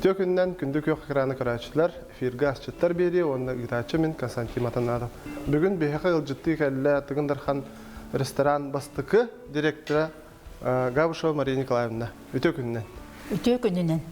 Үтүө күнүнэн күндү күөх экраны көрөөччүлэр, эфиргэ асчыттар биэрии уонна ыытааччы мин Константин Матанатов. Бүгүн биһиэхэ ыалдьыттыы кэллэ Тыгын Дархан ресторан бастакы директора Габышева Мария Николаевна. Үтүө күнүнэн. Үтүө күнүнэн.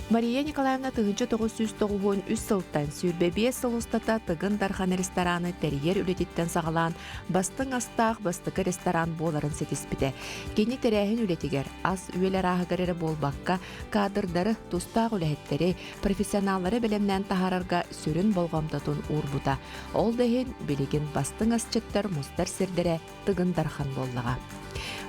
Мария Николаевна 1993 сылтан 25 сыл устата Тыгын Дархан рестораны тэрийэр үлэтиттэн саҕалаан бастыҥ астаах бастакы ресторан буоларын ситиспитэ. Кини тэрээһин үлэтигэр ас-үөл арааһыгар эрэ буолбакка, кадрдары, тустаах үлэһиттэри, профессионаллары бэлэмнээн таһаарарга сүрүн болҕомтотун уурбута. Ол да иһин билигин бастыҥ асчыттар мустар сирдэрэ Тыгын Дархан буоллаҕа.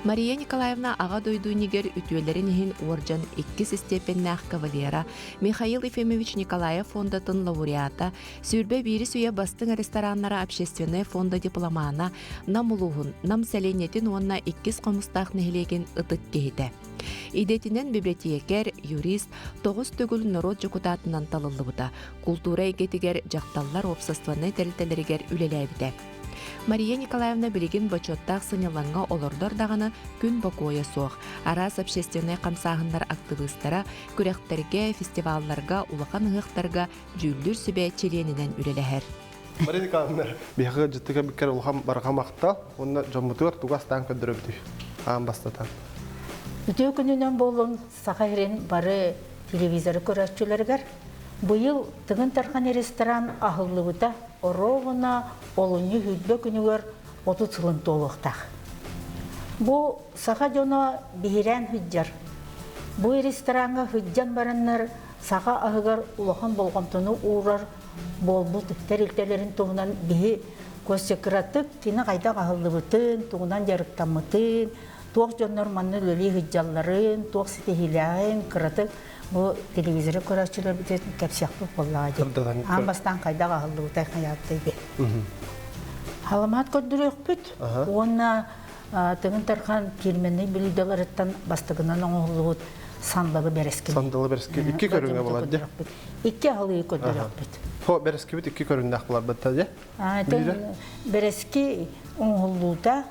Мария Николаевна Аҕа дойду иннигэр үтүөлэрин иһин уордьан иккис истиэпэннээх кавалера, Михаил Ефимович Николаев фондатын лауреата, 21 үйэ бастыҥ рестораннара общественнай фонда дипломана, Нам улууһун, Нам сэлиэнньэтин уонна Иккис Хомустаах нэһилиэгин ытык киһитэ. Идэтинэн библиотекарь, юрист, тоҕус төгүл норуот дьокутаатынан талыллыбыта, култуура эйгэтигэр дьахталлар уопсастыбаннай тэрилтэлэригэр үлэлээбитэ. Мария Николаевна билигин бочуоттаах сынньалаҥҥа олордор даҕаны күн бокуойа суох. Араас общественнай хамсааһыннар актыбыыстара күрэхтэргэ, фестивалларга, улахан ыһыахтарга дьүүллүүр сүбэ чилиэнинэн үлэлэһэр. Мария Николаевна, биһиги дьиттигэ биккэр улахан барҕа махтал уонна дьоммутугар тугу астаан көрдөрөбүтүй? Аан бастатан. Үтүө күнүнэн буоллун Саха сирин бары телевизоры көрөөччүлэригэр. Быйыл Тыгын Дархан ресторан аһыллыбыта Оруобуна олунньу 20 күнүгэр 30 сылын туолуохтаах. Бу саха дьоно биһирээн сылдьар. Бу рестораҥҥа сылдьан бараннар саха аһыгар улахан болҕомтону уурар буолбут тэрилтэлэрин туһунан биһи Костя-кыратык кини хайдах аһыллыбытын, тугунан дьарыктаммытын, туох дьоннор манна үлэлии сылдьалларын, туох ситиһиилээҕин кыратык Бу телевизоры көрөөччүлэрбитин кэпсиэхпит буоллаҕа дии. Аан бастаан хайдах аһыллыбытай хайааттай би. Халамаат көрдөрүөхпүт уонна Тыгын Тархан фирменный блюдоларыттан бастакынан оҥоһуллубут сандалы бэрэскини. Сандалы бэрэски икки көрүҥэ буолар дии. Икки аһылыгы көрдөрүөхпүт. Хо бэрэскибит икки көрүҥнээх буолар бытта дии. Бэрэски оҥоһуллуута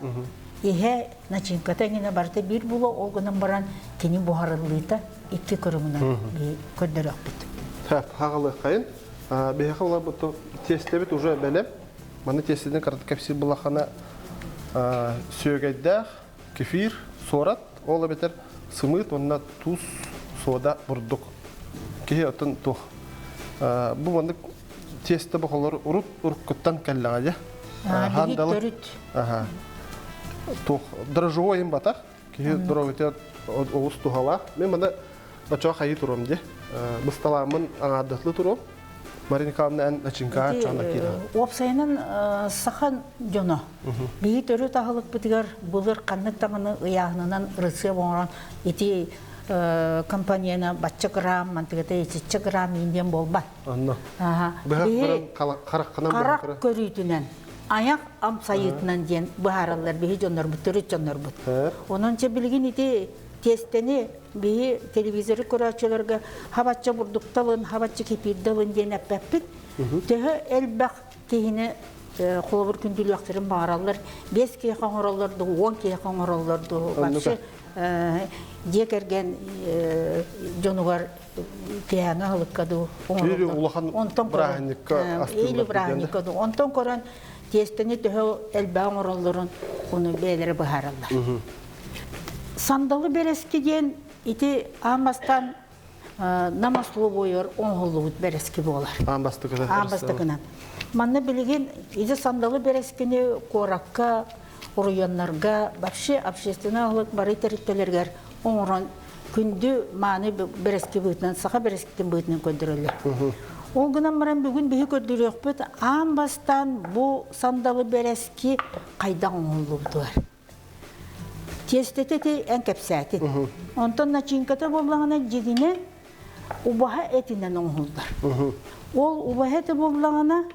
иһэ начинката эҥинэ барыта биир буолуо, ол гынан баран кини буһарыллыыта икки көрүҥүнэн көрдөрүөхпүт. Хаҕалыаххайын. Биһиэхэ уларбыт тиэстэбит уже бэлэм. Маны тиэстэтин кыратык кэпсиир буллаххына сүөгэйдээх кефир, суорат, ол эбэтэр сымыыт уонна туус, сода, бурдук. Киһи оттон туох. Бу маннык тиэстэ бохолор урут уруккуттан кэллэҕэ дьэ. Хандалы. Төрүт. Туох дрожжевой им батах. Киһи доруобуйатыгар олус туһалаах. Мин маны баччаҕа хайыы туруом дии. Бысталааммын аҥаардатлы туруом. Марина Николаевна эн начинкаҕа чаана киирэ. Уопсайынан саха дьоно биһи төрүт аһылыкпытыгар былыр ханнык даҕаны ыйааһынынан ырысыап оҥорон ити компанияны бачча грамм, мантыгата ичиччэ грамм диэн буолбат. Онно. Биһи харах көрүүтүнэн айах амсайыытынан диэн быһаараллар биһи дьоннорбут, төрүт дьоннорбут. Онон чэ билигин ити тиэстэни биһи телевизоры көрөөччүлэргэ хабачча бурдукталын, хабачча кипиирдалын диэн эппэппит. Төһө элбэх киһини холобур күндүлүөхтэрин баҕараллар, биэс киһи оҥороллор дуу, 10 киһи оҥороллор дуу, вообще дьиэ кэргэн дьонугар киһээҥи аһылыкка дуу улахан бырааһынньыкка или бырааһынньыкка дуу онтон көрөн тиэстэни төһө элбэх оҥороллорун ону бэйэлэрэ быһаараллар. Сандалы бэрэски диэн ити аан бастаан нам остолобуойугар оҥоһуллубут бэрэски буолар. Аан бастакынан. Аан бастакынан. Манна билигин ити сандалы бэрэскини куоракка, оройуоннарга, вообще общественный аһылык бары тэрилтэлэригэр оҥорон күндү мааны бэрэски быһыытынан, саха бэрэскитин быһыытынан көрдөрөллөр. Ол гынан баран бүгүн биһи көрдөрүөхпүт аан бастаан бу сандалы бэрэски хайдах оҥоһуллубутугар. Тиэстэтэ ити эн кэпсээтин. Онтон начинката буоллаҕына дьигинэ убаһа этинэн оҥоһуллар. Ол убаһа этэ буоллаҕына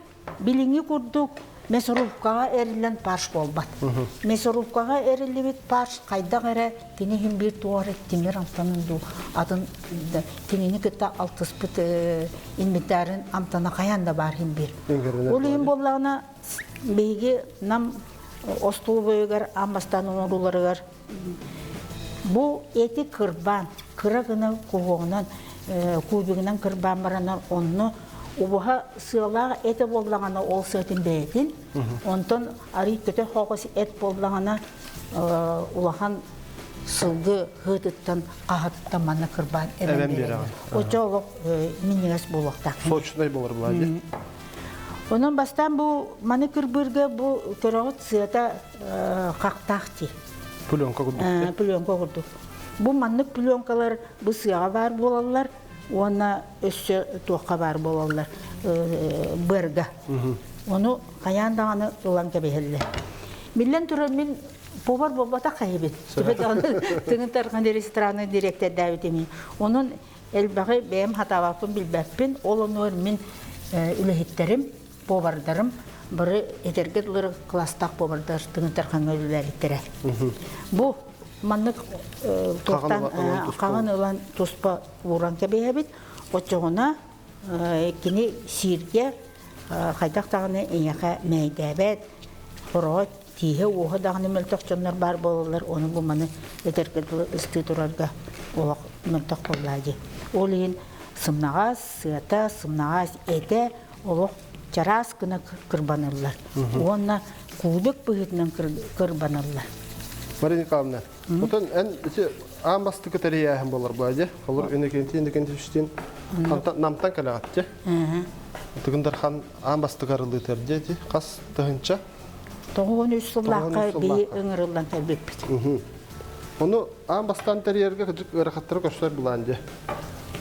Билиҥҥи курдук мясорубкаҕа эриллэн фарш буолбат. Мясорубкаҕа эриллибит фарш хайдах эрэ кини иһин биир туох эрэ тимир амтанын дуу, атын кинини кытта алтыспыт инвентарын амтана хайаан да баар иһин биир. Ол иһин буоллаҕына биһиги нам остолобуойугар аан бастаан оҥорууларыгар бу эти кырбаан кыра гына куһуоҕунан Кубигынан кырбаан баранар онно убаһа сыалаах этэ буоллаҕына ол сыатын бэйэтин, онтон арый көтөр хоҕос эт буоллаҕына улахан сылгы һыытыттан хаһатыттан манна кырбаан эбэн биэрэҕин. Оччо олох минньигэс буолуохтаах. Сочнай буолар буолаа Онон бастаан бу маны кырбыырга бу көрөҕүт сыата хахтаах дии. Пленка курдук. Пленка курдук. Бу маннык пленкалар бу сыаҕа баар буолаллар уонна өссө туохха баар буолаллар быарга. Ону хайаан даҕаны ылан кэбиһэллэр. Биллэн турар мин повар буолбатах хайыбын. Тыгын Тархан рестораны дириэктэрдээбитим. Онон элбэҕи бэйэм хатаабаппын билбэппин. Ол онугар мин үлэһиттэрим, повардарым бары этэргэ дылы класстаах повардар Тыгын Тархаҥҥа үлэлээбиттэрэ. Бу маннык туохтан хаҕын ылан туспа ууран кэбиһэбит. Оччоҕуна кини сииргэ хайдах даҕаны эйиэхэ мэйдээбэт, хороҕо тииһэ-уоһа даҕаны мөлтөх дьоннор баар буолаллар, ону бу маны этэргэ дылы ыстыы турарга олох мөлтөх буоллаа дии. Ол иһин сымнаҕас сыата, сымнаҕас этэ олох чараас гына кырбаныллар уонна куудук быһыытынан кырбаныллар. Мария Николаевна, отон эн ити аан бастакы тэрийээһин буолар буолаа дии. Холор Иннокентий Иннокентьевичтин намтан кэлэҕит дии. Тыгын Дархан аан бастакы арыллыытыгар дии ити хас тыһынча? 93 сыллаахха биһи ыҥырыллан кэлбиппит. Ону аан бастаан тэрийэргэ кырдьык ыарахаттары көрсөр былаан дии.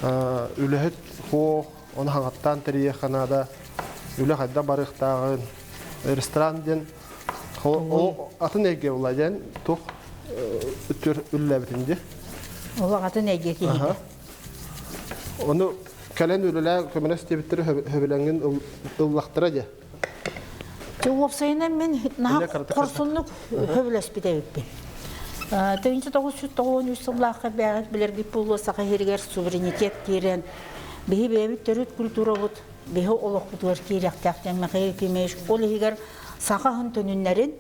Үлэһит суох, ону хаҥаттаан тэрийиэххэ наада, үлэ хайдах барыахтааҕын, ресторан диэн ол атын эйгэ була диэн туох үттүр үлэлээбитин дии. Ол атын эйгэ киһитэ. Ону кэлэн үлэлээ көмөлөс диэбиттэрэ хөбүлэҥин ыллахтара дии. Уопсайынан мин наһаа хорсуннук хөбүлэспит эбиппин. 1993 сыллаахха бэҕэт билэргит буолуо Саха сиригэр суверенитет киирэн биһи бэйэбит төрүт культурабыт биһи олохпутугар киириэхтээх диэн Михаил Ефимович ол иһигэр саха аһын төнүннэрин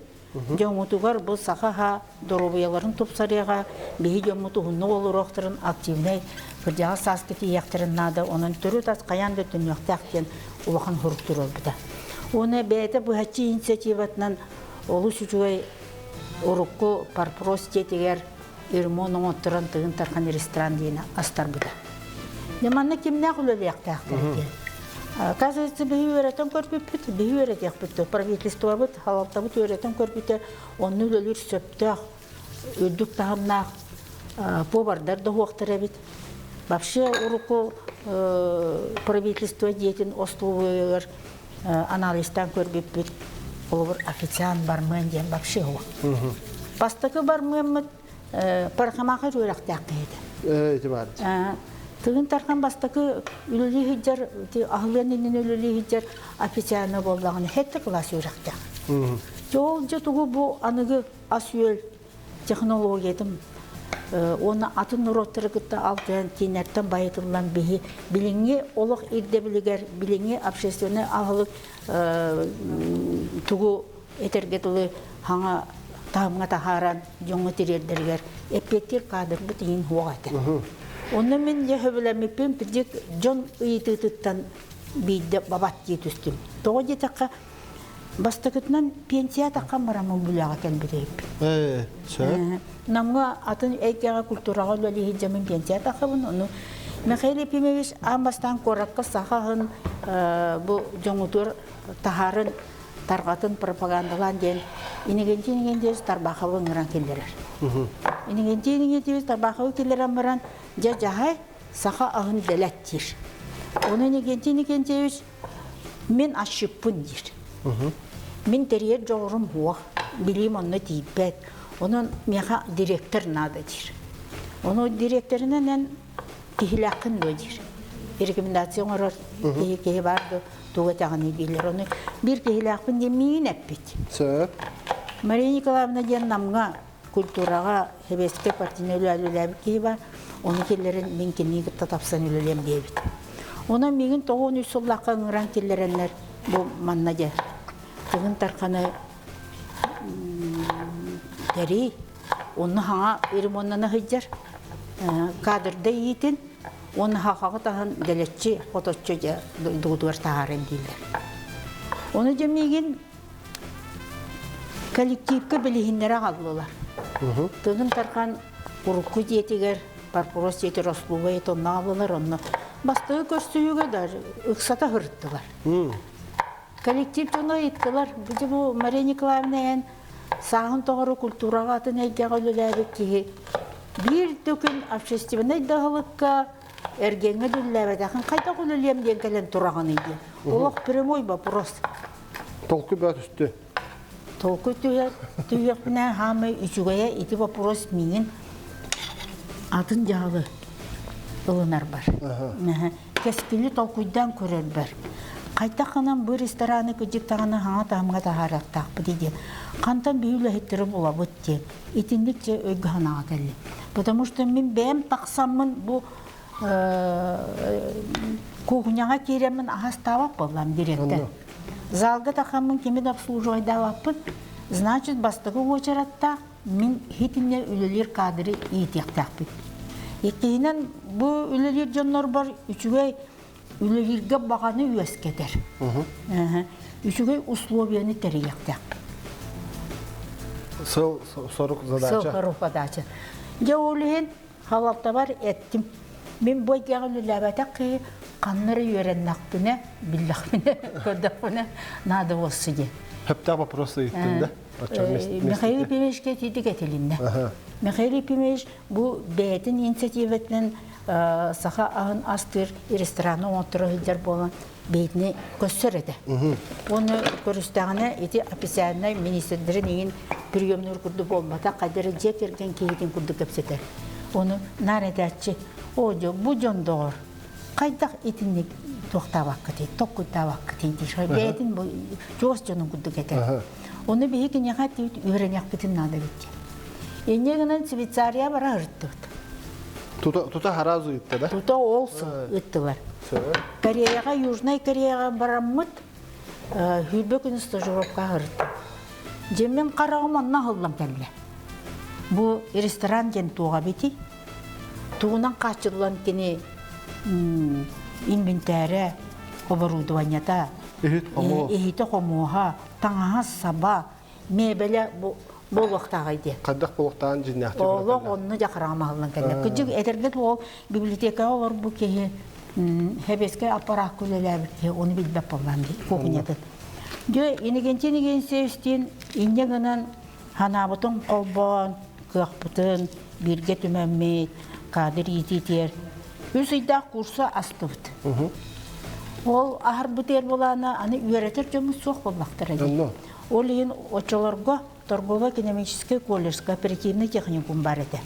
дьоҥҥутугар бу саха аһа доруобуйаларын тупсарыаҕа, биһи дьоммут уһуннук олоруохтарын активнай кырдьаҕас сааска тиийиэхтэрин наада, онон төрүт ас хайаан да төннүөхтээх диэн улахан сорук туруорбута. Уонна бэйэтэ быһаччы инициативатынан олус үчүгэй урукку парпрос дьиэтигэр ремонт оҥотторон Тыгын Тархан ресторан диэни астарбыта. Дьэ манна кимнээх үлэлиэхтээхтэр диэн. Оказывается, биһи үөрэтэн көрбүппүт, биһи үөрэтиэхпит, правительствобыт, салалтабыт үөрэтэн көрбүтэ, онно үлэлиир сөптөөх, үрдүк таһымнаах повардар да уһуохтар эбит. Вообще урукку правительство дьиэтин остолобуойугар анализтаан көрбүппүт, холобур, официант бармен диэн вообще уһуох. Бастакы бармеммыт пархамаха үөрэхтээх киһи этэ. Ити баар. Тыгын Тархан бастакы үлэлии сылдьар, аһылыан иннинэ үлэлии сылдьар официально буоллаҕына хэттэ кылаас үөрэхтээх. Ол дьэ тугу бу аныгы ас-үөл технологиятын уонна атын норуоттары кытта алтыһан кииннэртэн байытыллан биһи билиҥҥи олох ирдэбилигэр билиҥҥи общественнай аһылык тугу этэргэ дылы хаҥа таһымҥа таһааран дьоҥҥо тириэрдэригэр эппиэттиир каадырбыт иһин суох этэ. Онно мин дьэ сөбүлэммиппин кырдьык дьон ыйытыытыттан биирдэ бабат дии түстүм. Тоҕо диэтэххэ, бастакытынан пенсия таххан бараммын бүлэҕэ кэлбит эбиппин. Сөп. Намҥа атын эйгэҕэ культураҕа үлэлии сылдьаммын пенсия таххабын. Ону Михаил Ефимович аан бастаан куоракка саха аһын бу дьоҥутугар таһаарын тарҕатын пропагандалаан диэн Иннокентий Иннокентьевич Тарбаховы ыҥыран киллэрэр. Иннокентий Иннокентьевич Тарбаховы киллэрэн баран, дьэ дьаһай саха аһын дэлэт диир. Ону Иннокентий Иннокентьевич мин асчыппын диир. Мин тэрийэр дьоҕурум суох, билиим онно тиийбэт. Онон миэхэ директор наада диир. Ону директорынан эн киһилээххин дуо диир. Рекомендация оҥорор киһи киһи баар дуо тугу этэҕиний дииллэр. Ону биир киһилээхпин диэн миигин эппит. Сөп. Мария Николаевна диэн Намҥа культураҕа сэбиэскэй партийнай үлэлээбит киһи бар. Ону киллэрин мин кинини кытта тапсан үлэлиэм диэбит. Онон миигин 93 сыллаахха ыҥыран киллэрэннэр бу манна дьэ Тыгын Тарханы тэрий, онно хаҥа ремоннана сылдьар кадрда иитин. Уонна хахаҕыт аһын дэлэччи хоточчу дьэ дойдугутугар таһааран дииллэр. Ону дьэ миигин коллективка билиһиннэрэ аҕаллылар. Тыгын Тархан урукку дьиэтигэр Парпрос дьиэтигэр ослуга тонна аҕаллылар онно бастакы көрсүһүүгэ даже ыксата сырыттылар. Коллектив дьоно ыйыттылар, бу бу Мария Николаевна эн сааһын тоҕору культураҕа атын эйгэҕэ үлэлээбит киһи биир да күн общественнай да аһылыкка эргиэҥҥэ да үлэлээбэтэхин хайдах үлэлиэм диэн кэлэн тураҕыный диэн. Олох прямой вопрос. Толкуй баа түстү. Толкуй түһэр түһүөхпүнэ хаамай үчүгэйэ ити вопрос миигин атын дьаһалы ылынарбар. Кэскили толкуйдаан көрөрбөр. Хайдах гынан бу рестораны кыдьык даҕаны хаҥа таһымҥа таһаарыахтаахпыт диэн. Хантан биһи үлэһиттэри булабыт диэн. Итинник дьэ өйгө санааҕа кэллим. Потому что мин бэйэм тахсаммын бу кухняҕа киирэммин аһастаабат буоллам директор. Залга тахаммын кими да обслуживайдаабаппын. Значит, бастакы уочараттаах мин хитинне үлэлиир кадры иитиэхтээхпит. Иккиһинэн, бу үлэлиир дьоннорбор үчүгэй үлэлииргэ баҕаны үөскэтэр. Үчүгэй условияны тэрийиэхтээхпит. Сыл сорук задача. Сыл сорук задача. Дьэ ол иһин халалтабар эттим. Мин бу эйгэҕэ үлэлээбэтэх киһи ханна эрэ үөрэннэхпинэ, биллэхпинэ, көрдөхпүнэ наада буолсу диэн. Сөптөөх вопрос ыйыттын да? Михаил Ефимовичка ититик этилиннэ. Михаил Ефимович бу бэйэтин инициативатынан саха аһын астыыр рестораны оҥотторо сылдьар буолан бэйэтини көссөр этэ. Уонна көрүстэҕинэ ити официальнай министрдэрин иһин приемнуур курдук буолбатах, хайдары дьиэ кэргэн киһитин курдук кэпсэтэр. Ону наар этээччи, о бу дьон доҕор, хайдах итинник туохтаабаккытый, токкуйдаабаккытый диир. Бэйэтин бу чугас дьонун курдук этэр. Ону биһи киниэхэ эттибит үөрэниэхпитин наада эбит диэн. Инньэ гынан Швейцария бара ырыттыбыт. Тута, тута харазу ыытта да? Тута ол сыл ыыттылар. Кореяҕа, Южнай Кореяҕа бараммыт сүүрбэ күн стажировка ырыттым. Дьэ хараҕым онно аһыллан кэллэ. Бу ресторан диэн туоҕа бити. Тугунан хааччыллан кини инвентарэ, оборудованиета, иһитэ хомуоһа, таҥаһа-саба, миэбэлэ буолуохтааҕый диэн. Хайдах буолуохтааҕын дьиҥнээхтик Олох онно дьахараҕым аһыллан кэллэ. Кырдьык этэргэ ол библиотекаҕа олорбут киһи хэбиэскэй аппараакка үлэлээбит киһи ону билбэт буоллаан дии кухнятын. Дьэ Иннокентий Иннокентьевичтиин инньэ гынан ханаабытын холбоон, кыахпытын бииргэ түмэммит, кадр иитиитигэр үс ыйдаах курса астыбыт. Ол аһарбытыгар булаана аны үөрэтэр дьоммут суох буоллахтара дии. Ол иһин оччолорго торгово-экономическай колледж кооперативный техникум бар этэ.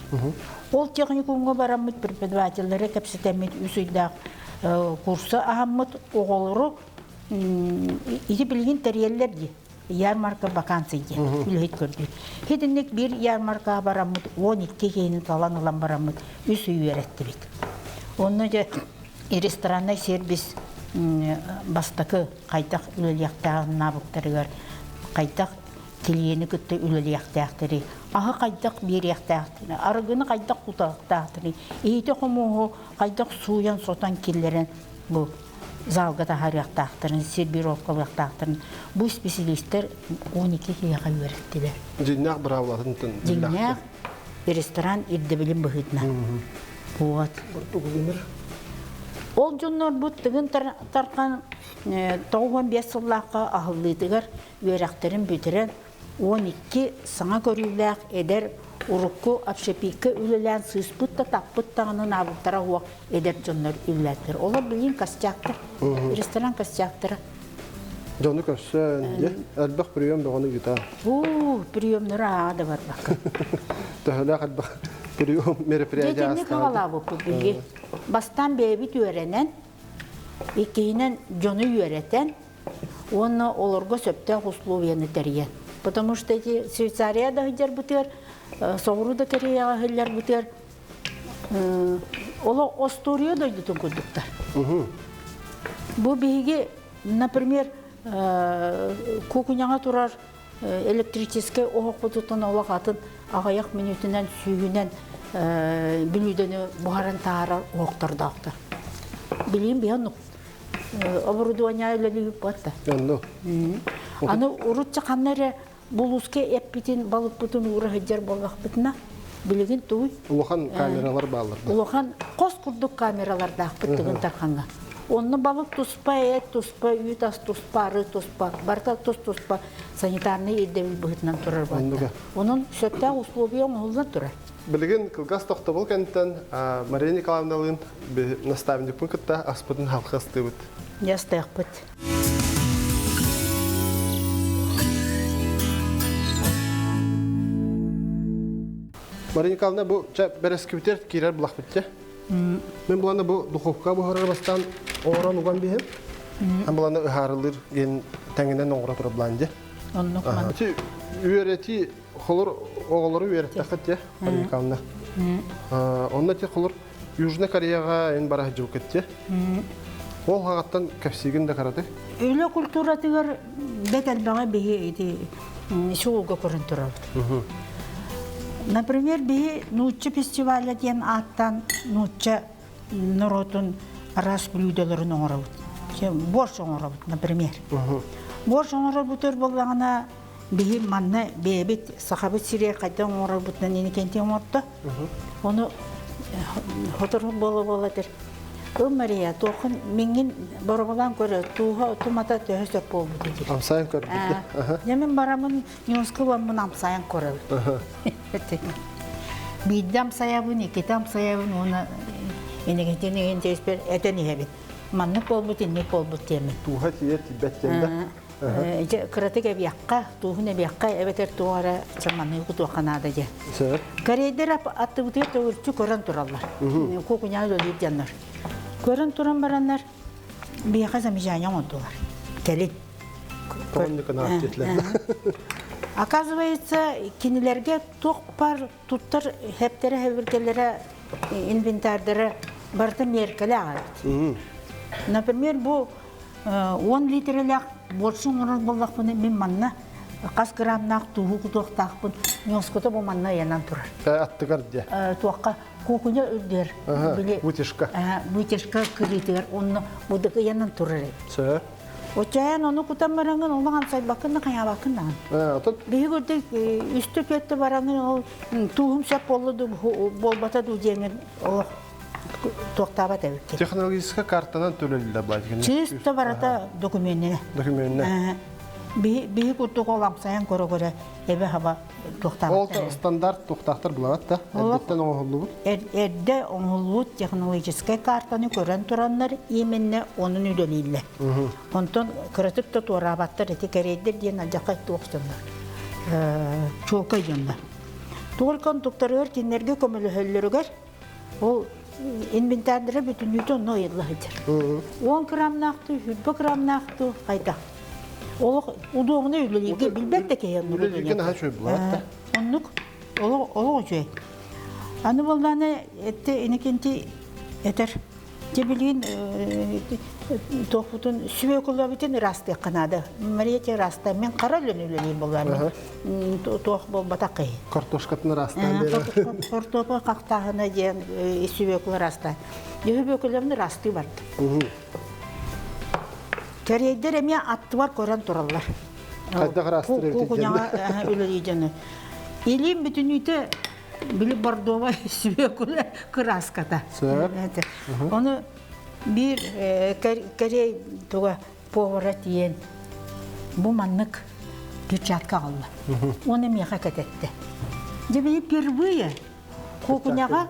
Ол техникумҥа бараммыт преподавателлэри кэпсэтэммит үс ыйдаах курса аһаммыт оҕолору ити билигин тэрийэллэр дии. Ярмарка вакансий диэн үлэһит көрдүүр. Итинник биир ярмаркаҕа бараммыт 12 киһини талан ылан бараммыт үс ый үөрэттибит. Онно дьэ рестораннай сервис бастакы хайдах үлэлиэхтээҕин наабыктарыгар хайдах клиени кытта үлэлиэхтээхтэри, аһы хайдах биэриэхтээхтэри, арыгыны хайдах кутуохтаахтары, иһити-хомуоһу хайдах сууйан-сотон киллэрэн бу залга таһаарыахтаахтарын, сервировкалыахтаахтарын бу исписэлиистэр 12 киһиэхэ үөрэттилэр. Дьиҥнээх быраабылатын Дьиҥнээх ресторан ирдэбилин быһыытынан. Вот. Ол дьоннорбут Тыгын Тархан 95 сыллаахха аһыллыытыгар үөрэхтэрин бүтэрэн 12 саҥа көрүүлээх эдэр урукку общепикка үлэлээн сыыспыт да таппыт даҕаны наабыттара суох эдэр дьоннор үлэлээтилэр. Олор билигин костяктар, ресторан костяктара. Дьону көрсөн, дьэ, элбэх прием бөҕөнү ыытаа. Уу, приемнары ааҕа да барбакка. Төһөлөөх элбэх прием мероприятие Дьэ, хаалаабыппыт биһиги. Бастаан бэйэбит үөрэнэн, иккиһинэн дьону үөрэтэн, уонна олорго сөптөөх условияны тэрийэн. Потому что эти Швейцария да сылдьарбытыгар, соҕуруу да Кореяҕа сылдьарбытыгар олох остуоруйа дойдутун курдуктар. Бу биһиги, например, куукуняҕа турар электрическэй оһохпутуттан олох атын аҕыйах мүнүүтүнэн сүүһүнэн. бүлүүдэни буһаран таһаарар оһохтордоохтор. Билигин биһи оннук оборудование үлэлиибит буолта. Онно. Аны урут ханна эрэ булууска эппитин, балыкпытын уура сылдьар буоллахпытына, билигин тугуй? Улахан камералар бааллар. Улахан хос курдук камералардаахпыт Тыгын Тархаҥҥа. Онно балык туспа, эт туспа, үүт ас туспа, арыы туспа, барыта тус-туспа санитарнай ирдэбил быһыытынан турар буолла. Онон сөптөөх условия оҥоһуллан турар. Билигин кылгас тохтобул кэнниттэн Мария Николаевналыын наставникпын кытта аспытын халқы астыыбыт. Астыахпыт. Мария Николаевна, бу бэрэскибитер киирэр булахпыт те. Мен буланы бу духовка буһарар бастаан оҥорон уган биһим. Һәм буланы ыһаарылыыр диэн тэҥинэн оҥоро турар булаан дьэ. Оннук ман. Ити үөрэти холор оҕолору үөрэттэххит те, Мария Николаевна. Онно ти холор Южный Кореяҕа эн бара сылдьыбыккыт те. Ол хаҕаттан кэпсиигин да караты. Үлэ культуратыгар бэт элбэҕи биһи ити суолга көрөн турабыт. Например, биһи нуучча фестиваля диэн ааттаан нуучча норуотун араас блюдоларын оҥоробут. Борщ оҥоробут, например. Борщ оҥорорбутугар буоллаҕына биһи манна бэйэбит сахабыт сиригэр хайдах оҥорорбутунан Иннокентий оҥордо. Ону хотору буола-буола этэр. Ыл Мария, туоххун миҥҥин боробулаан көрө, тууһа тумата төһө сөп буолбут диир. Амсайан көрбүт. Дьэ мин барамын ньуоска ыламмын амсайан көрөбүн. Биирдэ амсайабын, иккитэ амсайабын уонна инигитин иһин чэйспэр этэн иһэбин. Маннык буолбут, инник буолбут диэмин. Тууһа тиийэр тиийбэт диэн да. Дьэ, кыратык эбиэххэ, тууһун эбиэххэ, эбэтэр туох эрэ чаманыы кутуохха наада диэн. Сөп. Корейдэр аттыбытыгар төгүрүччү көрөн тураллар. Куукуняҕа үлэлиир дьоннор. Көрөн туран бараннар, биһиэхэ замечание оҥордулар. Кэлин. Оказывается, кинилэргэ туох бар туттар хэптэрэ хэбиргэлэрэ, инвентардара барыта миэркэлээх эбит. Например, бу 10 литрэлээх борщу оҥорор буоллахпына, мин манна хас граммнаах тууһу кутуохтаахпын, ньуоскута бу манна ыйанан турар. Аттыгар дьэ. Туохха куукуна үрдүгэр. Вытяжка. Вытяжка кырыытыгар онно будук ыйанан турар эбит. Сөп. Оччоон ону кутан бараҥын олох амсайбаккын да хайаабаккын даҕаны. Отут. Биһиги үрдүк үстэ түөртэ бараҥын ол тууһум сөп буолла дуу буолбата дуу диэҥин олох туохтаабат эбиккин. Технологическай картанан төлөллөр баатигин. Чисто барата документine. Документine. Биһи курдук ол амсайан көрө-көрө эбэ хаба Ол стандарт туохтаахтар булаҕыт да? Эрдэттэн оҥоһуллубут. Эрдэ оҥоһуллубут технологическай картаны көрөн тураннар именно онун үлэлииллэр. Онтон кыратык да туораабаттар ити кэриэйдэр диэн алдьархай туох дьоннор. Чуолкай дьоннор. Только онтуктарыгар кинилэргэ көмөлөһөллөрүгэр ол инвентардара бүтүннүүтэ онно ыйылла сылдьар. 10 граммнаахтыы, 20 граммнаахтыы хайдах. Олох удобно үлэлииргэ билбэт да киһи оннук Үлэлииргэ наһаа үчүгэй булаат да. Оннук олох олох үчүгэй. Аны буоллааны этте инекинти этер. Те билигин туохпутун сүбөкулабытын ыраастыахха наада. Мария те ыраастаа. Мен хара үлэни үлэлиир буоллааны. Туох буолбатах киһи. Картошкатын ыраастаан биэрэ. Картопа хахтааһына диэн сүбөкул ыраастаан. Сүбөкулабын ыраастыы бардым. Кэриэйдэр эмиэ аттыбар көрөн тураллар. Хайдах ыраастыыр эбит Куукуняҕа үлэлии дьону. Илиим бүтүнүүтэ били бордовай сүбөкүлэ кырааската. Сөп. Ону биир кэриэй туга повара тиийэн бу маннык перчатка аҕалла. Оны миэхэ кэтэтте. Дьэ били впервые куукуняҕа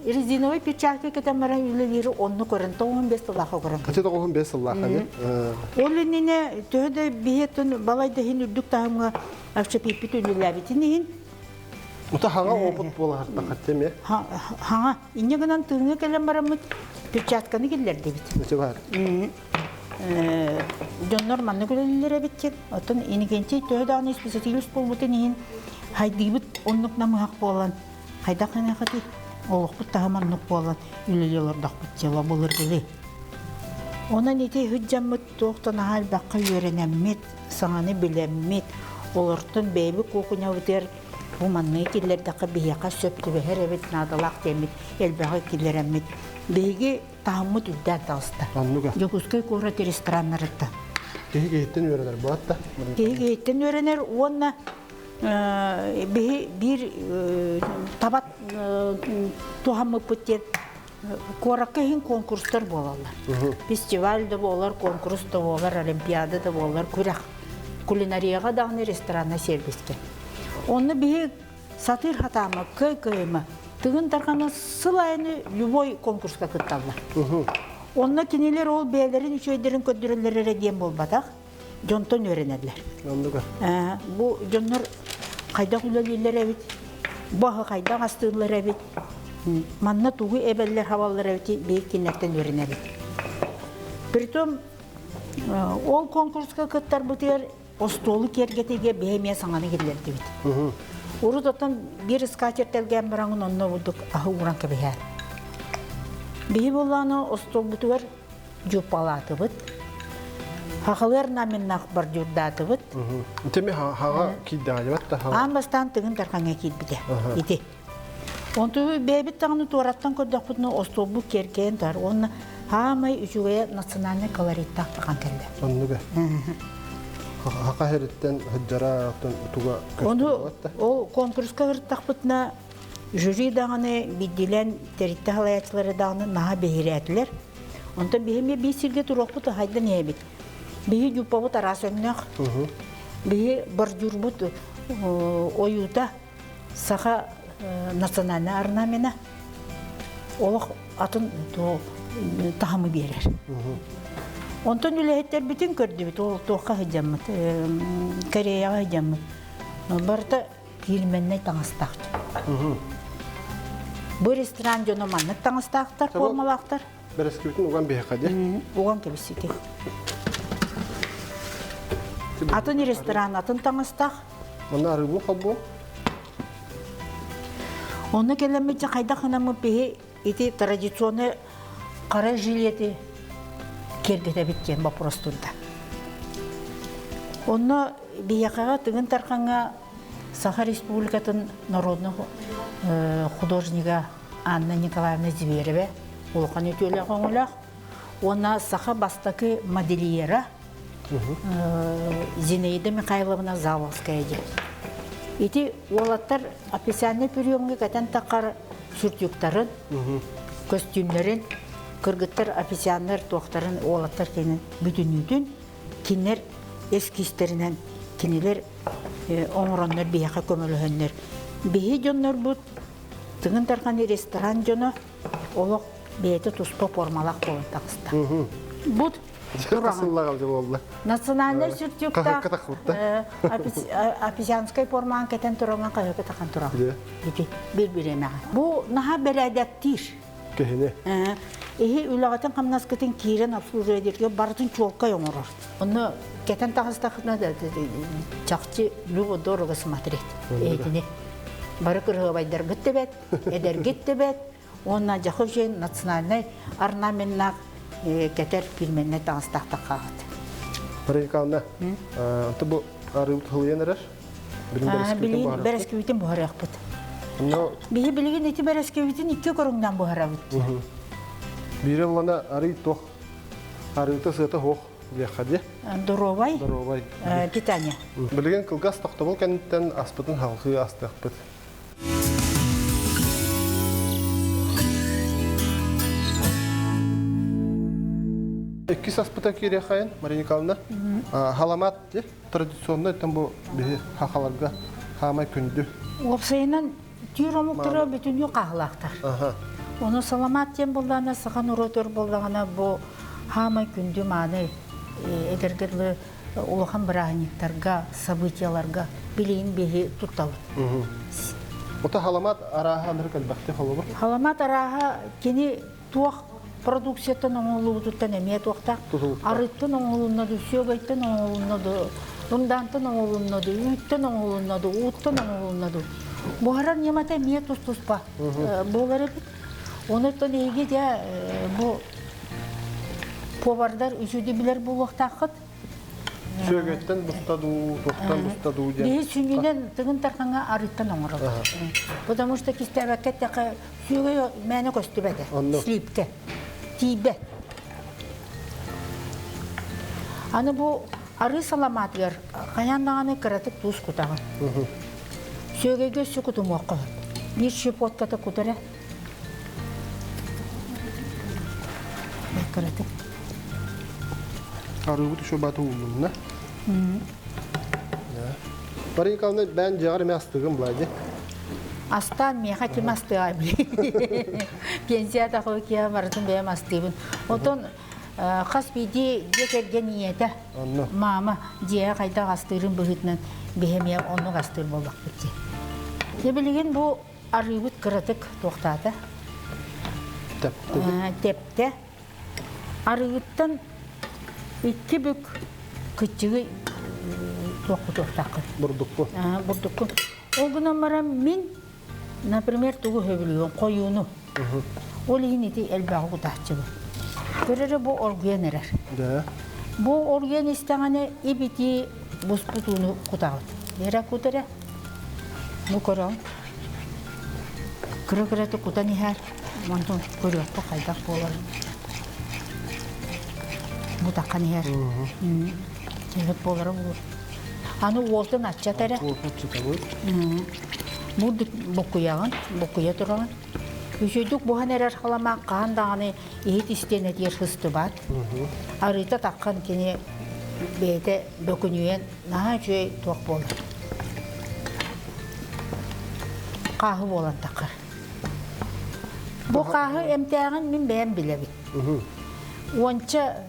резиновый перчатка кэтэн баран үлэлиири онну көрөн 95 сыллаахха көрөн. Ати 95 сыллаахха не? Ол иннинэ төһө да биһиэтин балай да иһин үрдүк таһымҥа общепиппит үлэлээбитин иһин Ута хаҥа опыт буола хартахат эме. Хаҥа инньэ гынан тыыҥҥа кэлэн бараммыт перчатканы киллэрдибит. Ити бар. Дьоннор маннык үлэлииллэр эбит диэн. Оттон Иннокентий төһө даҕаны специалист буолбутун иһин хайдыыбыт оннук намыһах буолан хайдах гыныаххытый олохпут таһыма оннук буолан үлэлии олордохпут дьыала былыргылыы. Онон ити сылдьаммыт туох да наһаа элбэххэ үөрэнэммит, саҥаны билэммит, олортон бэйэбит куукунабытыгар Бу манныгы киллэрдэххэ биһиэхэ сөп түбэһэр эбит, наадалаах диэммит элбэҕи киллэрэммит. Биһиги таһыммыт үрдээн таҕыста. Оннуга. Дьокуускай куорат рестораннарыттан. Киһи киһиттэн үөрэнэр буолат да. Киһи киһиттэн үөрэнэр уонна биһи биир табат туһаммыппыт диэн куоракка иһин конкурстар буолаллар. Фестиваль да буолар, конкурс да буолар, олимпиада да буолар, күрэх. Кулинарияҕа даҕаны рестораннай сервискэ. Онно биһи сатыыр хатаама, кый-кыйыма, Тыгын Дарханы сыл айаны любой конкурска кытталлар. Онно кинилэр ол бэйэлэрин үчүгэйдэрин көрдөрөллөр эрэ диэн буолбатах, дьонтон үөрэнэллэр. Оннуга. Бу дьоннор хайдах үлэлииллэр эбит, бу аһы хайдах астыыллар эбит, манна тугу эбэллэр-хабаллар эбит биир кинилэртэн үөрэнэбит. Притом ол конкурска кыттарбытыгар остуолу киэргэтиигэ биһи эмиэ саҥаны киллэрдибит. Урут оттон биир скатерть тэлгээн бараҥын онно бурдук аһы ууран кэбиһээр. Биһи буоллааны остуолбутугар дьууппалаатыбыт. Хахалыар наминнах бордюрдаатыбыт. Теми хаҕа киирдэҕэ да хаҕа. Аан бастаан Тыгын Дархаҥҥа киирбитэ. Ити. Онту бэйэбит даҕаны туораттан көрдөхпүтүнэ остуолбут киэркэйэн турар уонна хаамай үчүгэйэ национальнай колориттаах тахан кэллэ. Оннуга. Хаха хериттен хыджара туга Ону ол конкурска ырыттахпытына жюри даҕаны биддилэн тэрилтэ салайааччылары даҕаны наһаа биһирээтилэр. Онтон биһи эмиэ биир сиргэ туруохпут хайдан иһэбит. Биһи дьуппабыт араас өҥнөөх. Биһи бордюрбут ойуута саха национальнай орнамена олох атын таһымы биэрэр. Онтон үлэһиттэрбитин көрдүбүт, ол туохха сылдьаммыт, Кореяҕа сылдьаммыт. Барыта фирменнэй таҥастаах. Бу ресторан дьоно маннык таҥастаахтар, формалаахтар. Бэрэскибитин уган биһиэхэ дии. Уган кэбиссити. Атын ресторан атын таҥастаах. Манна арыыбын холбуом. Онно кэлэммит хайдах гынаммыт биһи ити традиционный хара жилети киэргэтэбит диэн вопрос турда. Онно биһиэхэҕэ Тыгын Тархаҥҥа Саха Республикатын народный художнига Анна Николаевна Зверева улахан үтүөлээх өҥөлөөх уонна саха бастакы модельера Зинаида Михайловна Заволская диэн. Ити уолаттар официальный приемҥа кэтэн таххар сүртүктарын, көстүүмнэрин, кыргыттар официаннар туохтарын уолаттар кинин бүтүннүүтүн кинилэр эскизтэринэн кинилэр оҥороннор биһиэхэ көмөлөһөннөр. Биһи дьоннорбут Тыгын Дархан ресторан дьоно олох бэйэтэ туспа формалаах буолан таҕыста. Бу Национальнай сүртүктаах апизианскай формаан кэтэн тураҥан хаһыакка тахан туран. Ити бир бириэмэҕэ. Бу наһаа бэрээдэктиир. Киһини. Эһи үлэҕитин хамнаскытын киирэн обслуживание дииргэ барытын чуолкай оҥорор. Онно кэтэн таҕыстахына чахчы любо дорого смотреть. Эһитини. Бары кырыһыабайдаргыт да бэт, эдэргит да бэт, уонна дьахы үчүгэй национальнай орнаменнаах кэтэр фирменнэй таҥастаах таххаҕыт. Мария Николаевна, бу арыыбыт хылыйан эрэр. Билигин бэрэскибитин буһарыахпыт. Биһи билигин ити бэрэскибитин икки көрүҥнэн буһарабыт. Биирэ булана арый туох, арыыта сыата суох диэххэ дии. Доруобай. Доруобай. Питание. Билигин кылгас тохтобул кэнниттэн аспытын халҕыы астыахпыт. Иккис аспыта киириэххэйин, Мария Николаевна. Халамат традиционный там бу биһи хахаларга хаамай күндү. Уопсайынан түүр омуктара бүтүннүү хаһылаахтар. Ону саламаат диэн буоллаҕына, саха норуотугар буоллаҕына бу хаамай күндү мааны эдэргэ дылы улахан бырааһынньыктарга, событияларга билигин биһи туттабыт. Ота халамаат арааһа анырык элбэхти холобур? Халамаат арааһа кини туох продукцияттан оҥоһуллубутуттан эмиэ туохтаах арыттан оҥоһулунна ду, сүөгэйтэн оҥоһулунна ду, ымдаантан оҥоһулунна ду, үүттэн оҥоһулунна ду, ууттан оҥоһулунна ду. Буһарар ньымата эмиэ тус-туспа буолар эбит. Онуттан эһиги дьэ бу повардар үчүгэй билэр буолуохтааххыт. Сүөгэйтэн буста дуу, туохтан буста дуу диэн. Биһи сүнньүнэн Тыгын Дархаҥҥа арыыттан оҥоробут. Потому что кистээбэккэ эттэххэ сүөгэй мээнэ көстүбэтэ. Слипкэ. Тиийбэт. Аны бу арыы саламаатыгар хайаан даҕаны кыратык туус кутаҕын. Сүөгэйгэ өссө кутумуохха сөп. Биир щепотката кут эрэ. Кыратык. Арыыбыт еще баты уулунна. Мария Николаевна, бэйэн дьиэҕэр эмиэ астыгын була дии. Астаан миэхэ ким астыаҕай Пенсия тахы киһи барытын бэйэм астыыбын. Отон хас биирдии дьиэ кэргэн ийэтэ, мама дьиэҕэ хайдах астыырын быһыытынан биһи эмиэ оннук астыыр буоллахпыт дии. Дьэ билигин бу арыыбыт кыратык туохтаата? Тэптэ. Тэптэ. Арыгыттан икки бүк кыччыгый туох кутуохтааххын. Бурдукку. Бурдукку. Ол гынан баран мин, например, тугу сөбүлүүбүн, хойууну. Ол иһин ити элбэҕи кутааччыбын. Көрөрө бу оргуйан эрэр. Да. Бу оргуйан истэҕинэ ибитии буспут ууну кутаҕыт. Эрэ кут эрэ. Бу көрөҥ. Кыра-кыратык кутан иһэр. Онтон көрүөххэ хайдах буоларын. Бу таххан иһэр. Чэһит буолара буолуо. Аны уолтун аччат эрэ. Бурдук буккуйаҕын, буккуйа тураҕын. Үчүгдүк буһан эрэр халамаах хаһан даҕаны иһит истиэнэтигэр сыстыбат. Арыыта таххан кини бэйэтэ бөкүнүйэн наһаа үчүгэй туох буолар. Хааһы буолан таххар. Бу хааһы эмтээҕин мин бэйэм билэбин. Уонча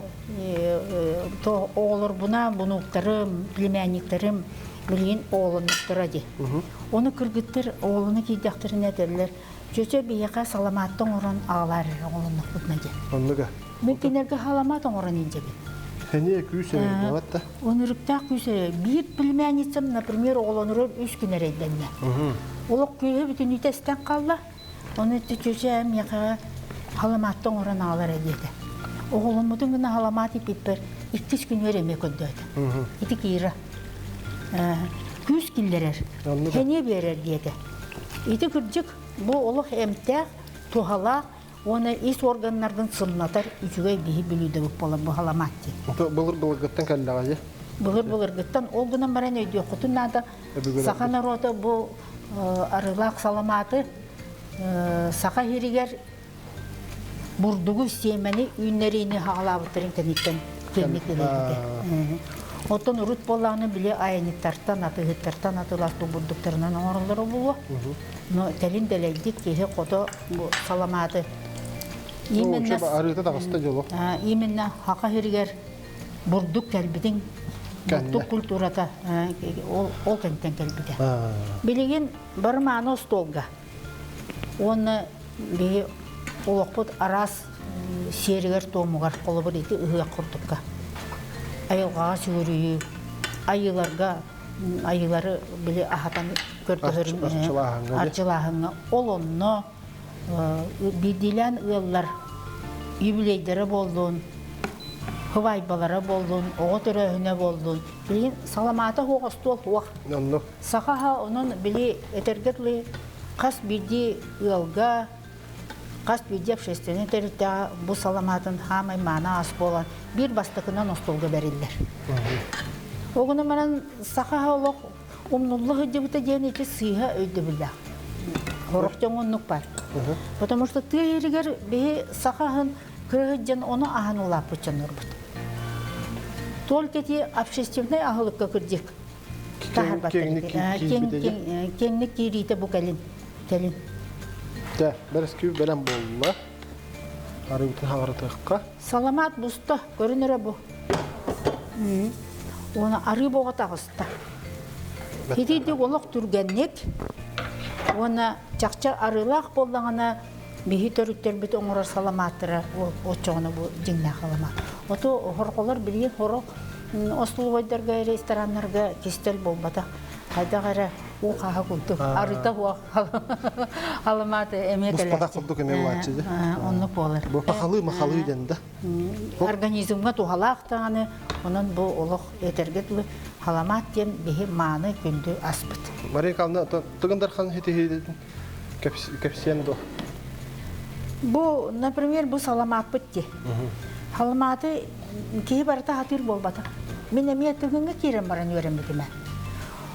оҕолорбунаан, внуктарым, племянниктарым билигин оҕолоннохторо дии. Ону кыргыттар оҕолоно киирдэхтэринэ этэллэр, чөчө биһиэхэ саламаатта оҥорон аҕалаар эрэ оҕолоннохпутуна диэн. Оннуга. Мин кинилэргэ саламаат оҥорон илдьэбин. Сэниэ күүс эрэ буолат да. Онуруктаах күүс эрэ. Биир племянницам, например, оҕолонорор үс күн эрэйдэннэ. Олох күүһэ бүтүннүүтэ эстэн хаалла. Ону чүчүчэ миэхэ халамаатта оҥорон аҕалар диэтэ. Оҕоломмутун гына халамаат иппиппэр иккис күнүгэр эмиэ көрдөөтө. Ити Кира. Күүс киллэрэр, сэниэ биэрэр диэтэ. Ити кырдьык бу олох эмтээх, туһалаах уонна ис органнаргын сымнатар үчүгэй биһи бүлүүдэбит буолар бу халамаат диэн. Былыр былыргыттан кэллэҕэ дии. Былыр былыргыттан ол гынан баран өйдүөххүтүн наада. Саха норуота бу арыылаах саламааты саха иһиригэр бурдугу сиэмэни үүннэриини хаҕалаабыттарын кэнниттэн киэҥник дэлэйбитэ. Оттон урут буоллаҕына били айанньыттартан, атыыһыттартан атыыласпыт бурдуктарынан оҥороллоро буолуо. Но кэлин дэлэйдик киһи хото бу саламааты именно арыыта таҕыста дьоло. Именно хаха сиригэр бурдук кэлбитин бурдук культурата ол, ол кэмтэн кэлбитэ. Билигин бары мааны остуолга уонна биһи олохпут араас сиэригэр-туомугар холобур ити ыһыах курдукка айылҕаҕа сүгүрүйүү айыыларга айыылары били аһатан көрдөһөрүн арчылааһыҥҥа ол онно биирдиилээн ыаллар юбилейдара буоллун хыбаайбалара буоллун оҕо төрөөһүнэ буоллун билигин саламаата суох остуол суох саха аһа онон били этэргэ дылы хас биирдии ыалга хас биирдии общественнай тэрилтэҕэ бу саламаатын хаамай мааны ас буолан биир бастакынан остуолга бэриллэр. Ол гынан баран саха олох умнулла сылдьыбыта диэн ити сыыһа өйдөбүллээх. Сорох дьоҥ оннук бар. Потому что тыа иһигэр биһи саха аһын кыра сылдьан ону аһан улааппыт дьоннорбут. Только ити общественнай аһылыкка кырдьык Киэҥник киириитэ бу кэлин. Кэлин. Дьэ, бэрэскүү бэлэм буолла. Арыыбытын хаҕырытыахха. Саламаат буста, көрүн эрэ бу. Уона арыы боҕо таҕыста. Итийдик олох түргэнник уонна чахчы арыылаах буоллаҕына биһи төрүттэрбит оҥорор саламааттара оччоҕуна бу дьиҥнээх саламаат. Ото хорҕолор билигин хорох остолобуойдарга, рестораннарга кистэл буолбатах. Хайдах эрэ. Уу хааһа курдук. Арыта хуох халамаат эмиэ кэлээччи. Буспатах курдук эмиэ булааччы дьэ. Оннук буолар. Бу пахалыы махалыы диэн да. Организмҥа туһалаах даҕаны, онон бу олох этэргэ дылы халамаат диэн биһи мааны күндү аспыт. Мария Николаевна, Тыгын Дархан хитиһиитин кэпсиэн дуо? Бу, например, бу саламааппыт дии. Саламааты киһи барыта хатыыр буолбатах. Мин эмиэ Тыгыҥҥа киирэн баран үөрэммитим ээ.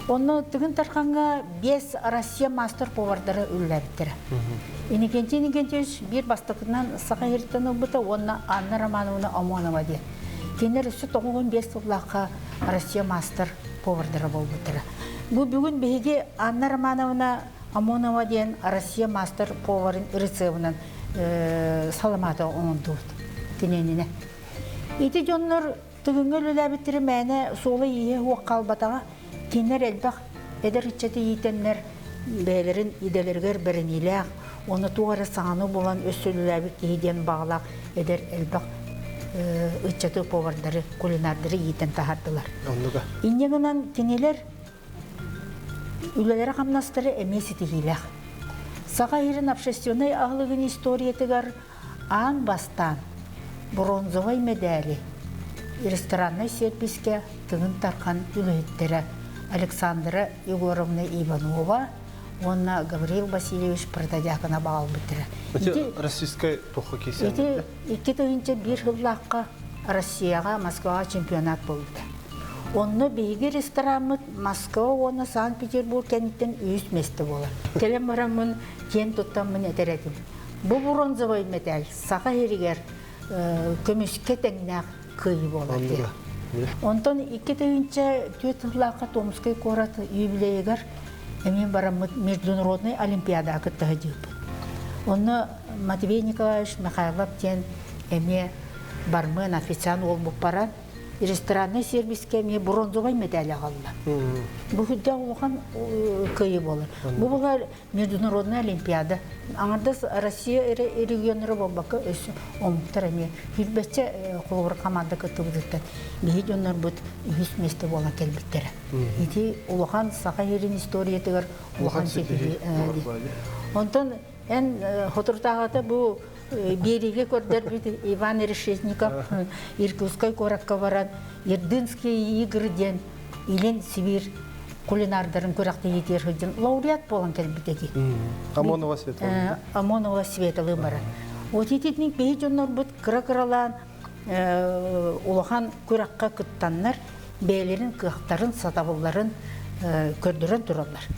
Онно Тыгын Дархаҥҥа биэс Россия мастер-повардара үлэлээбиттэрэ. Иннокентий Иннокентьевич биир бастакынан Саха сириттэн ылбыта уонна Анна Романовна Омонова диэн. Кинилэр өссө 95 сыллаахха Россия мастер-повардара буолбуттара. Бу бүгүн биһиги Анна Романовна Омонова диэн Россия мастер-поварын рецебынан саламаата оҥордубут киниэнинэ. Ити дьоннор Тыгыҥҥа үлэлээбиттэрэ мээнэ суола-ииһэ суох хаалбатаҕа. Кинилэр элбэх эдэр ыччаты иитэннэр бэйэлэрин идэлэригэр бэриниилээх уонна туох эрэ саҥаны булан өссө үлэлээбит киһи диэн баҕалаах эдэр элбэх ыччаты повардары, кулинардары иитэн таһаардылар. Оннуга. Инньэ гынан кинилэр үлэлэрэ-хамнастара эмиэ ситиһиилээх. Саха сирин общественнай аһылыгын историятыгар Аан бастаан бронзовай мэдээли рестораннай сервискэ Тыгын Дархан үлэһиттэрэ Александра Егоровна Иванова уонна Гаврил Васильевич Протодьяконов аҕалбыттара. Ити российскай туохха киирсэн Ити 2001 сыллаахха Россияҕа Москваҕа чемпионат буолбута. Онно биһиги рестораммыт Москва уонна Санкт-Петербург кэнниттэн үһүс миэстэ буолар. Кэлэн бараммын киэн туттаммын этэр этим. Бу бронзовай мэтээл Саха сиригэр көмүскэ тэҥнээх кыайыы буолар диэн. Онтон 2004 сыллаахха Томскай куорат юбилейыгар эмиэ бараммыт международный олимпиадаҕа кытта сылдьыбыппыт. Онно Матвей Николаевич Михайлов диэн эмиэ бармен официант уолбут баран рестораннай сервискэ эмиэ бронзовай мэтээл аҕалла. Бу сүрдээх улахан кыайыы буолар. Бу буолар Международная олимпиада. Аҥардас Россия эрэ регионнара буолбакка өссө омуктар эмиэ сүүрбэччэ холобур команда кыттыбытыттан биһи дьоннорбут үһүс миэстэ буолан кэлбиттэрэ. Ити улахан Саха сирин историятыгар улахан ситиһии. Онтон эн соторутааҕыта бу биэриигэ көрдөрбүт Иван Решетников Иркутскай куоракка баран Ирдынские игры диэн Илин Сибиир кулинардарын күрэхтэһиитигэр сылдьан лауреат буолан кэлбит эти. Амонова Светлана. Амонова Светланы баран. Вот ититник биһи дьоннорбут кыра-кыралаан улахан күрэххэ кыттаннар бэйэлэрин кыахтарын, сатабылларын көрдөрөн тураллар.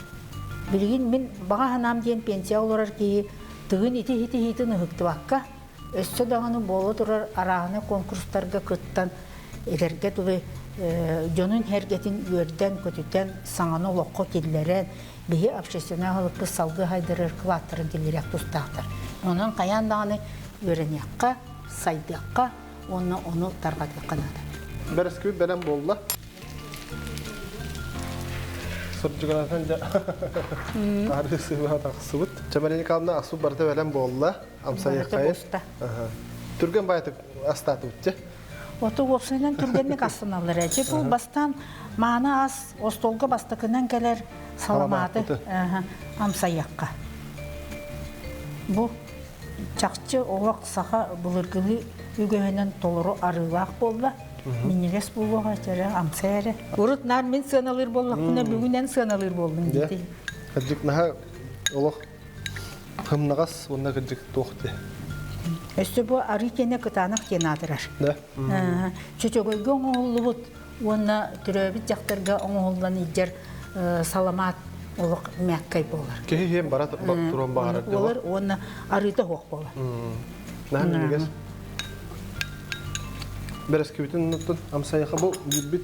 Билигин мин баҕа санаам диэн пенсия олорор киһи тыгын ити-ити-итин ыһыктыбакка Өссө даҕаны буола турар арааһынай конкурстарга кыттан, этэргэ дылы, дьонун сэргэтин үөрдэн-көтүтэн, саҥаны олоххо киллэрэн, биһи общественнай аһылыкпыт салгыы сайдарыгар кылааттарын киллэриэх тустаахтар. Онон хайаан даҕаны үөрэниэххэ, сайдыахха уонна ону тарҕатыахха наада. Бэрэскибит бэлэм буолла. Сырдьыгынатан дьэ арыы сыыла тахсыбыт. Чэ, Николаевна, асу барыта бэлэм буолла. Амсайыаххайын. Түргэн баайтык астаатыбыт дьэ. Оту уопсайынан түргэнник астаналлар ээ. Бу бастаан мааны ас остуолга бастакынан кэлэр саламааты амсайыахха. Бу чахчы олох саха былыргылыы үгэһинэн толору арыылаах буолла. Минньигэс буолуоҕа эрэ, амсай эрэ. Урут наар мин сыаналыыр буоллахпына, бүгүн эн сыаналыыр буоллуҥ дии. Кырдьык наһаа олох Хымнаҕас уонна кырдьык туох дии? Өссө бу арыы киэнэ кытаанах диэн аатырар. Да. Чөчөгөйгө оҥоһуллубут уонна төрөөбүт дьахтарга оҥоһуллан илдьэр саламаат олох мягкай буолар. Киһи иһэн бара туруон баҕарар буолар уонна арыыта суох буолар. Наһаа минньигэс. Бэрэскибитин оттон амсайаха бу биирбит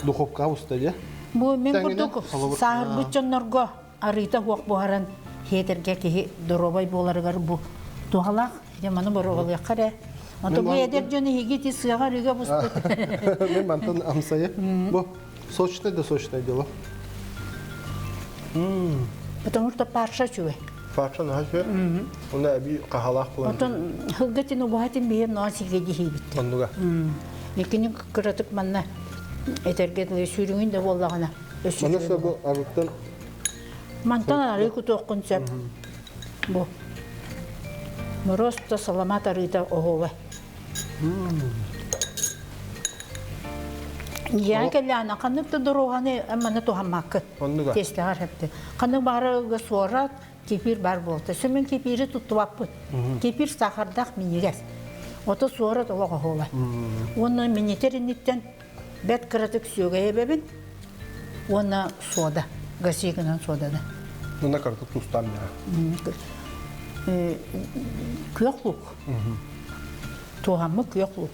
духовкаҕа уста дии. Бу мин курдук сааһырбыт дьоннорго арыыта суох буһаран хиэтэргэ киһи доруобай буоларыгар бу туһалаах. Дьэ маны боруобалыахха эрэ. Онто бу эдэр дьон иһиги ити сыаҕа арыыга буспут. Мен мантан амсайы. Бу сочное да сочное дело. Потому что парша үчүгэй. Парша наһаа үчүгэй. Уна эби хаһалаах буолан. Отон хылгатин убаһатын биһиэн ноон сигэ дихибит. Оннуга. Икини кыратык манна этэргэ дылы сүүрүҥүн да буоллаҕына. Маны бу арыттан. Мантан арыы кутуоххун сөп. Бу. Просто саламат арыыта оһуоба. Ийээн кэллэҕинэ ханнык да доруоһаны манна туһаммаккын. Оннуга. Тиэстэҕэр хэпти. Ханнык баҕарарга суорат, кефир бар буолта. Сөмөн кефири туттубаппыт. Кефир сахардаах минньигэс. Ото суорат олох оһуоба. Уонна минньитэр инниттэн бэрт кыратык сүөгэй эбэбин уонна сода, гасигынан соданы. Мына кыратык тустаан миэхэ. Күөх лук. Туһаммыт күөх лук.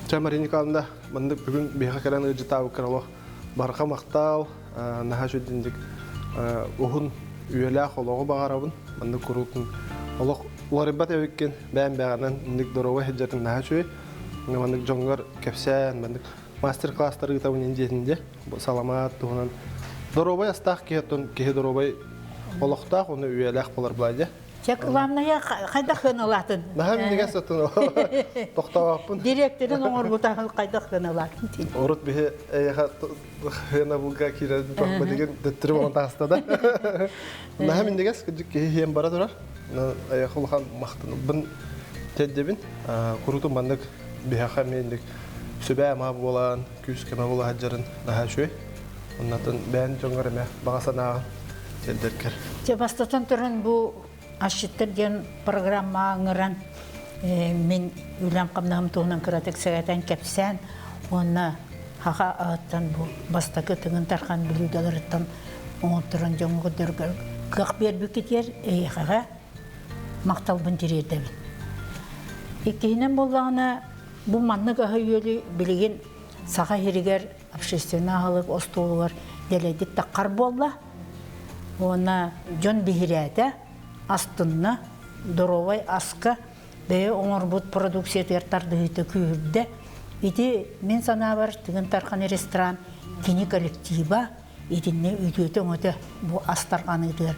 Ча Мария Николаевна, маннык бүгүн биһиэхэ кэлэн ыалдьытаабыккар олох барҕа махтал, наһаа үчүгэй уһун үйэлээх олоҕу баҕарабын. Маннык куруутун олох уларыйбат эбиккин, бэйэм бэҕэнэн инник доруобай сылдьарын наһаа үчүгэй. Маннык дьоҥҥор кэпсээн, маннык мастер-класстар ыытабын ин диэтин дьэ. Саламаат туһунан доруобай астаах киһи оттон киһи доруобай олохтоох уонна үйэлээх буолар былаа Чэ, главное, хайдах гыналаатын? Наһаа минньигэс оттон тохтообоппун. Директорын оҥорбута хайдах гыналаатын дии. Урут биһи эйэхэ хыанабылга киирэн билигин төттөрү буолан таҕыста да. Наһаа минньигэс кырдьык киһи иһэн бара турар. Эйэхэ улахан махтанабын тиэрдэбин. Куруутун маннык биһиэхэ эмиэ сүбэ-ама буолан, күүс-көмө буола сылдьарын наһаа үчүгэй. Оннотон бэйэн дьоҥҥор эмэ баҕа санааҕын тиэрдэргэр. Дьэ, бастатан туран бу асчыттар диэн программаҕа ыҥыран мин үлэм-хамнаһым туһунан кыратык сэгэтэн кэпсээн уонна хаха аһыттан бу бастакы Тыгын Дархан блюдоларыттан оҥотторон дьоҥҥо көрдөргө кыах биэрбиккитигэр эйиэхэҕэ махталбын тириэрдэбин. Иккиһинэн буоллаҕына, бу маннык аһы-үөлү билигин Саха сиригэр общественнай аһылык остуолугар дэлэйдик таххар буолла. Уонна дьон биһирээтэ, астынна, доруобай аска бэйэ оҥорбут продукциятыгар тардыһыыта күүһүрдэ. Ити мин санаабар Тыгын Тархан ресторан кини коллектива итиннэ үтүөтэ-өҥөтө бу ас тарҕаныытыгар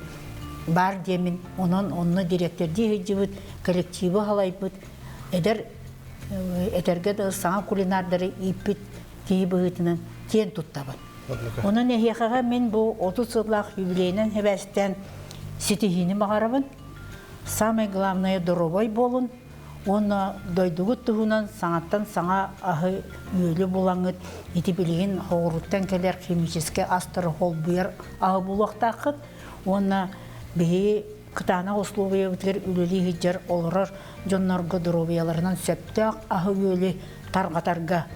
баар диэмин, онон онно дириэктэрдии сылдьыбыт, коллективы салайбыт, эдэр этэргэ да саҥа кулинардары ииппит киһи быһыытынан киэн туттабын. Онон эһиэхэҕэ мин бу 30 сыллаах юбилейынан сибээстээн ситиһиини баҕарабын. Самое главное доруобай буолун уонна дойдугут туһунан саҥаттан саҥа аһы үөлү булаҥҥыт ити билигин хоҕуруттан кэлэр химическэй астары холбуйар аһы булуохтааххыт уонна биһиги кытаанах условиябытыгар үлэлии сылдьар олорор дьоннорго доруобуйаларынан сөптөөх аһы-үөлү тарҕатарга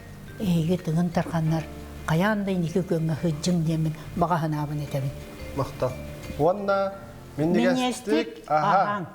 эһиги Тыгын Тарханнар хайаан да инники күөҥҥэ сылдьыҥ диэммин баҕа санаабын этэбин. Махтал. Уонна минньигэстик аһаан.